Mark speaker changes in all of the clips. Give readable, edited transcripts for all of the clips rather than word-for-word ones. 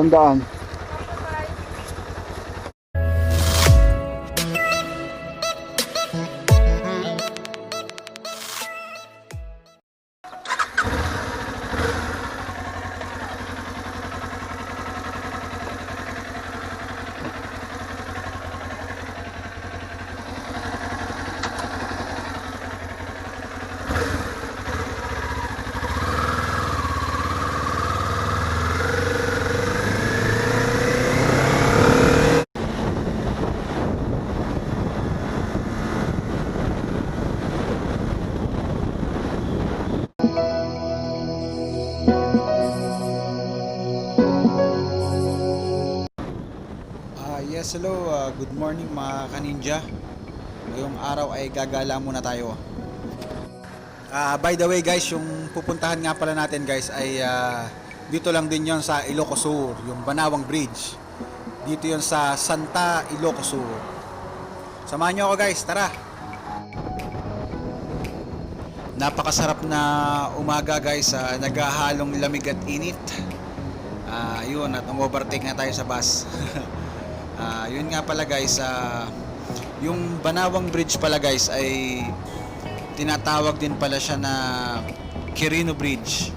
Speaker 1: Tandaan.
Speaker 2: Yes, hello. Good morning mga kaninja. Ngayong araw ay gagala muna tayo. By the way guys, yung pupuntahan nga pala natin guys ay dito lang din yon sa Ilocos Sur, yung Banawang Bridge. Dito yon sa Santa Ilocos Sur. Samahan nyo ako guys, tara! Napakasarap na umaga guys, naghahalong lamig at init. Yun, at overtake na tayo sa bus. Yun nga pala guys, yung Banawang Bridge pala guys ay tinatawag din pala siya na Quirino Bridge.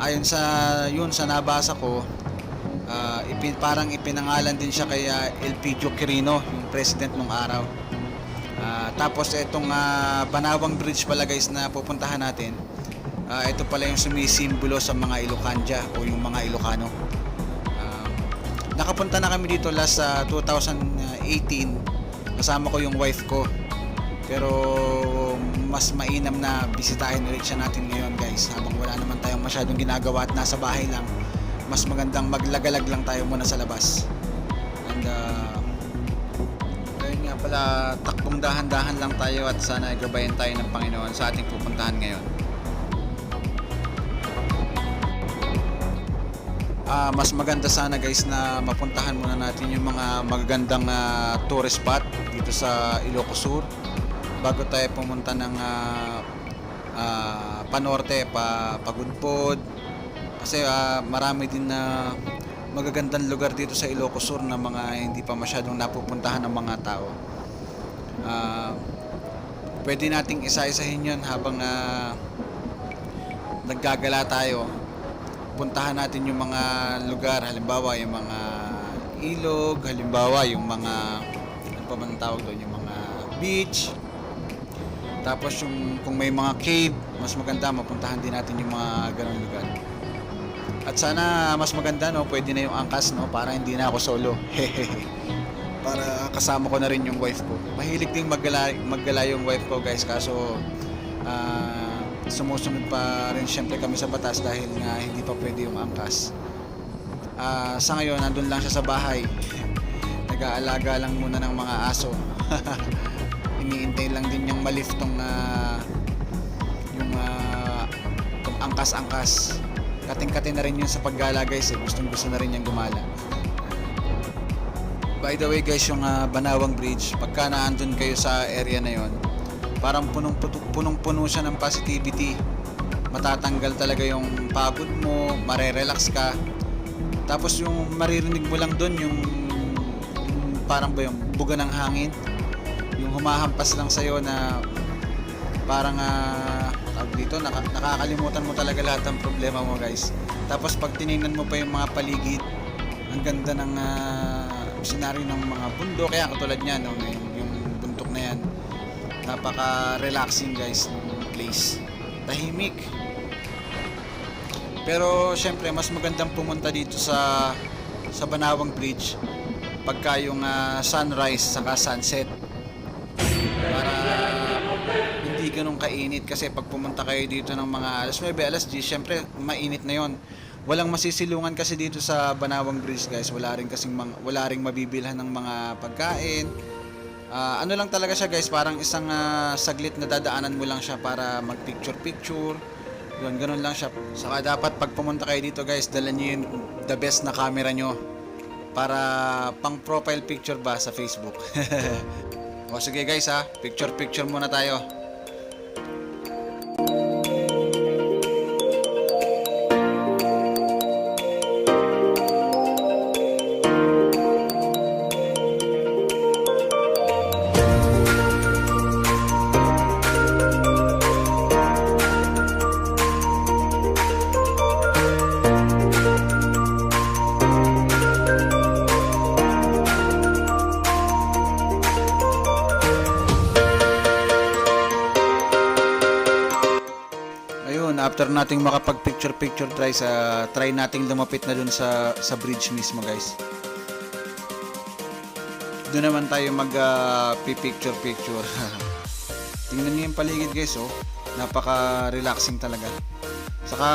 Speaker 2: Ayon sa yun sa nabasa ko, parang ipinangalan din siya kay Elpidio Quirino, yung president nung araw. Tapos itong Banawang Bridge pala guys na pupuntahan natin, ito pala yung sumisimbolo sa mga Ilocanja o yung mga Ilocano. Nakapunta na kami dito last 2018, kasama ko yung wife ko, pero mas mainam na bisitahin ulit siya natin ngayon guys, habang wala naman tayong masyadong ginagawa at nasa bahay lang. Mas magandang maglagalag lang tayo muna sa labas. And ayun nga pala, takbong dahan-dahan lang tayo at sana gabayan tayo ng Panginoon sa ating pupuntahan ngayon. Mas maganda sana guys na mapuntahan muna natin yung mga magagandang tourist spot dito sa Ilocos Sur bago tayo pumunta ng panorte, pagudpod, kasi marami din na magagandang lugar dito sa Ilocos Sur na mga hindi pa masyadong napupuntahan ng mga tao. Pwede nating isa-isahin yun habang naggagala tayo. Puntahan natin yung mga lugar, halimbawa yung mga ilog, halimbawa yung mga ano pa man tawag doon, yung mga beach. Tapos yung kung may mga cave, mas maganda mapuntahan din natin yung mga ganung lugar. At sana mas maganda no, pwede na yung angkas no, para hindi na ako solo. Para kasama ko na rin yung wife ko. Mahilig ding maggala yung wife ko guys, kaso sumusunod pa rin syempre kami sa batas dahil nga hindi pa pwede yung angkas. Sa ngayon nandun lang siya sa bahay, nag-aalaga lang muna ng mga aso. Iniintay lang din yung malift tong yung angkas-angkas. Kating-kating na rin yun sa paggala guys, gustong gusto na rin yung gumala. By the way guys, yung Banawang Bridge, pagka naandun kayo sa area na yon, parang punong-puno siya ng positivity. Matatanggal talaga yung pagod mo, marerelax ka. Tapos yung maririnig mo lang doon yung parang ba yung buga ng hangin, yung humahampas lang sa'yo na parang dito nakakalimutan mo talaga lahat ng problema mo guys. Tapos pag tinignan mo pa yung mga paligid, ang ganda ng senaryo ng mga bundok, kaya katulad niyan no, yung bundok na yan, napaka-relaxing guys ng place. Tahimik. Pero syempre mas magandang pumunta dito sa Banawang Bridge pagka yung sunrise saka sunset. Para hindi ganun kainit, kasi pag pumunta kayo dito ng mga alas 9, alas 10, syempre mainit na yon. Walang masisilungan kasi dito sa Banawang Bridge guys. Wala ring mabibilhan ng mga pagkain. Ano lang talaga siya guys, parang isang saglit na dadaanan mo lang siya para mag picture. Yun, ganun lang siya. Saka dapat pag pumunta kayo dito guys, dala nyo yung the best na camera nyo para pang profile picture ba sa Facebook. O sige guys picture muna tayo. after nating makapag picture try nating lumapit na dun sa bridge mismo, guys. Doon naman tayo mag picture. Tingnan niyo yung paligid, guys, oh. Napaka-relaxing talaga. Saka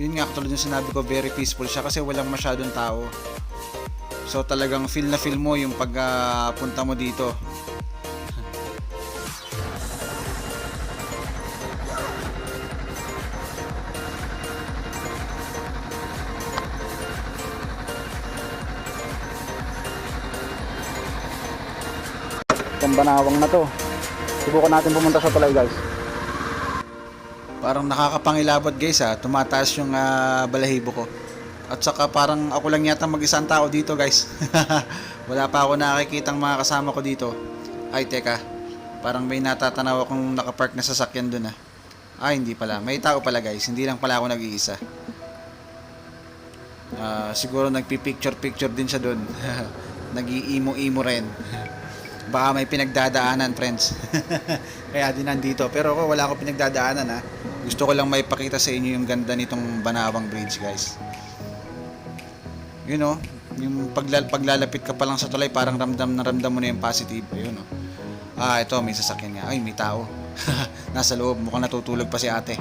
Speaker 2: yun nga, katulad yung sinabi ko, very peaceful siya kasi walang masyadong tao. So talagang feel na feel mo yung pagpunta mo dito.
Speaker 1: Itong banawang na to, subukan natin pumunta sa tulay, guys.
Speaker 2: Parang nakakapangilabot, guys, tumataas yung balahibo ko. At saka parang ako lang yata mag-isang tao dito, guys. Wala pa ako nakikitang mga kasama ko dito. Ay, teka, parang may natatanaw akong nakapark na sasakyan dun. Ay, hindi pala, may tao pala, guys. Hindi lang pala ako nag-iisa. Siguro nagpi-picture din siya dun. Nag-iimo-imo rin. Baka may pinagdadaanan, friends. Kaya din nandito. Pero ako, wala akong pinagdadaanan, Gusto ko lang maipakita sa inyo yung ganda nitong Banawang Bridge, guys. You know, yung paglalapit ka pa lang sa tulay, parang ramdam mo na yung positive. Ayun, ito, may sasakyan nga. Ay, may tao. Nasa loob, mukhang natutulog pa si ate.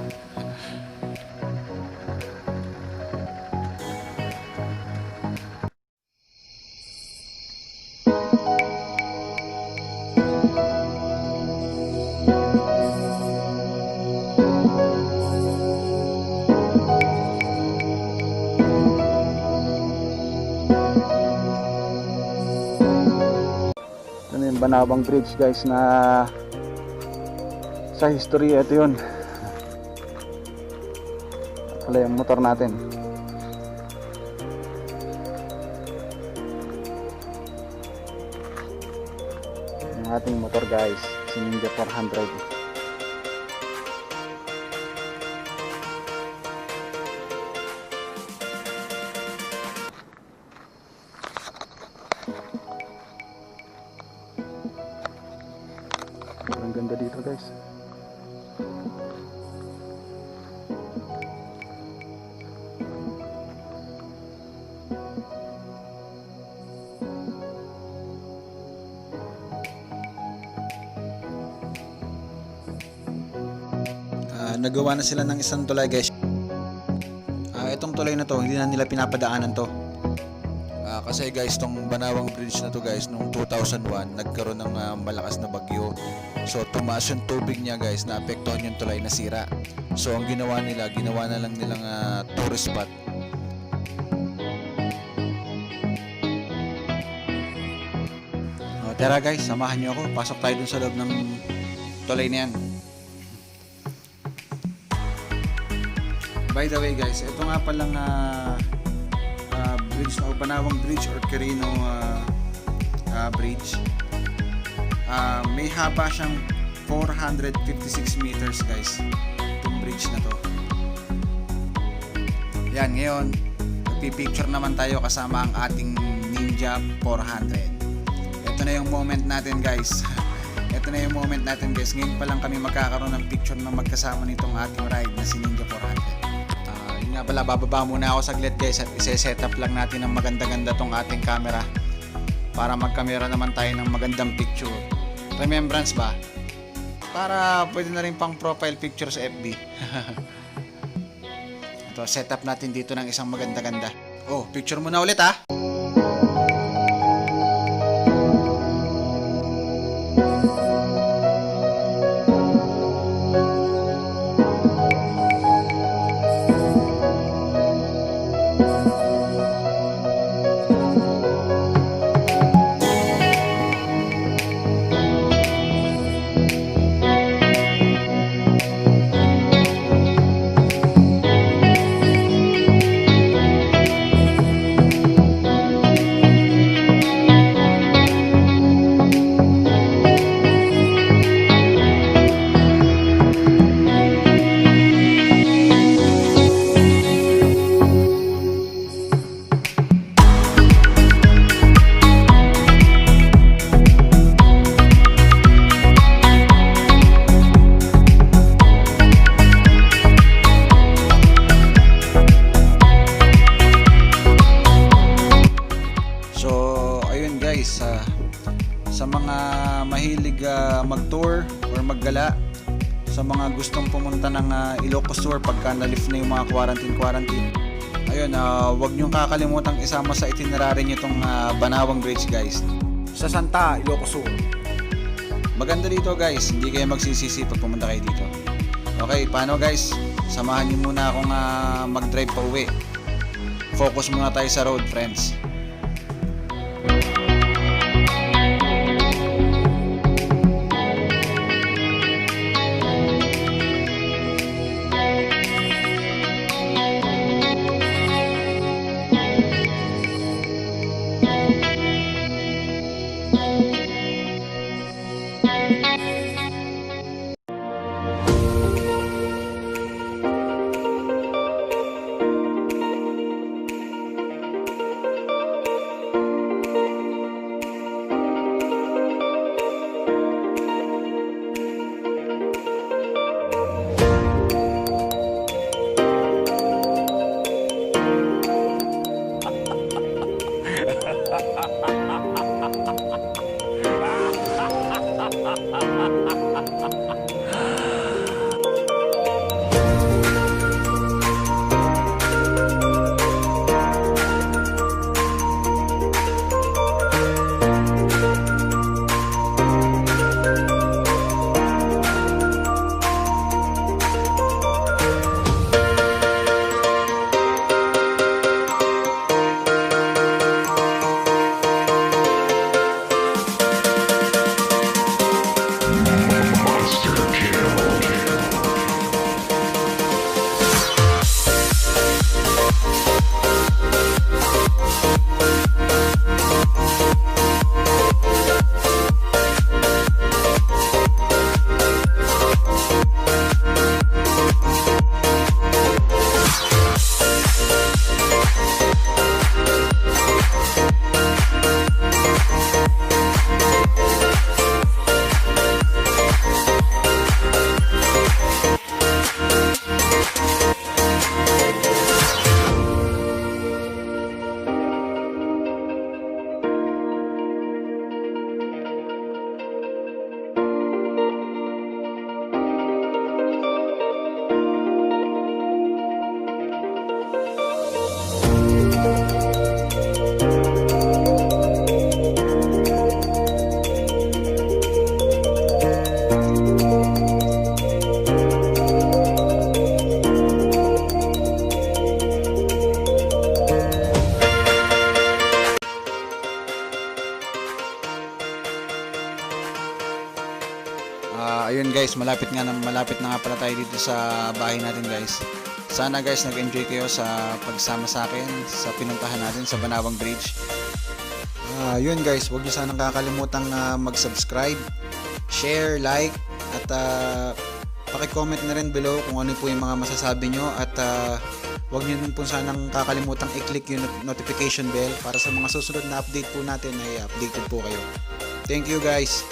Speaker 1: Banawang Bridge, guys, na sa history. Ito yun, pala yung motor natin. Yung ating motor, guys, si Ninja 400. Ang ganda dito, guys.
Speaker 2: Nagawa na sila ng isang tulay, guys. Itong tulay na to, hindi na nila pinapadaanan to. Kasi, guys, tong Banawang Bridge na to, guys, noong 2001 nagkaroon ng malakas na bagyo. So tumaas yung tubig niya, guys, na apektuhan yung tulay, nasira. So ang ginawa na lang nilang tourist spot. Tara, guys, samahan niyo ako. Pasok tayo dun sa loob ng tulay na yan. By the way, guys, ito nga palang bridge na Banawang Bridge or Quirino Bridge. May haba siyang 456 meters, guys, itong bridge na to. Yan, ngayon magpipicture naman tayo kasama ang ating Ninja 400. Ito na yung moment natin, guys. Ngayon pa lang kami magkakaroon ng picture na magkasama nitong ating ride na si Ninja 400. Yun nga pala, bababa muna ako saglit, guys, at ise-set up lang natin ng maganda-ganda tong ating camera para magkamera naman tayo ng magandang picture. Remembrance ba? Para pwede na rin pang profile picture sa FB. Ito, setup natin dito ng isang maganda-ganda. Oh, picture muna ulit, sa mga mahilig mag-tour or maggala, sa mga gustong pumunta ng Ilocos Tour pagka na-lift na yung mga quarantine. Ayun, wag niyong kakalimutang isama sa itinerary niyo itong Banawang Bridge, guys.
Speaker 1: Sa Santa, Ilocos Sur.
Speaker 2: Maganda dito, guys. Hindi kayo magsisisi pag pumunta kayo dito. Okay, paano guys? Samahan niyo muna akong mag-drive pa uwi. Focus muna tayo sa road, friends. Ayun guys, malapit na nga pala tayo dito sa bahay natin, guys. Sana guys nag-enjoy kayo sa pagsama sa akin sa pinuntahan natin sa Banawang Bridge. Yun guys, huwag niyo sanang kakalimutang mag-subscribe, share, like, at paki-comment na rin below kung ano po yung mga masasabi nyo, at huwag niyo din po sanang kakalimutang i-click yung notification bell para sa mga susunod na update po natin ay updated po kayo. Thank you guys.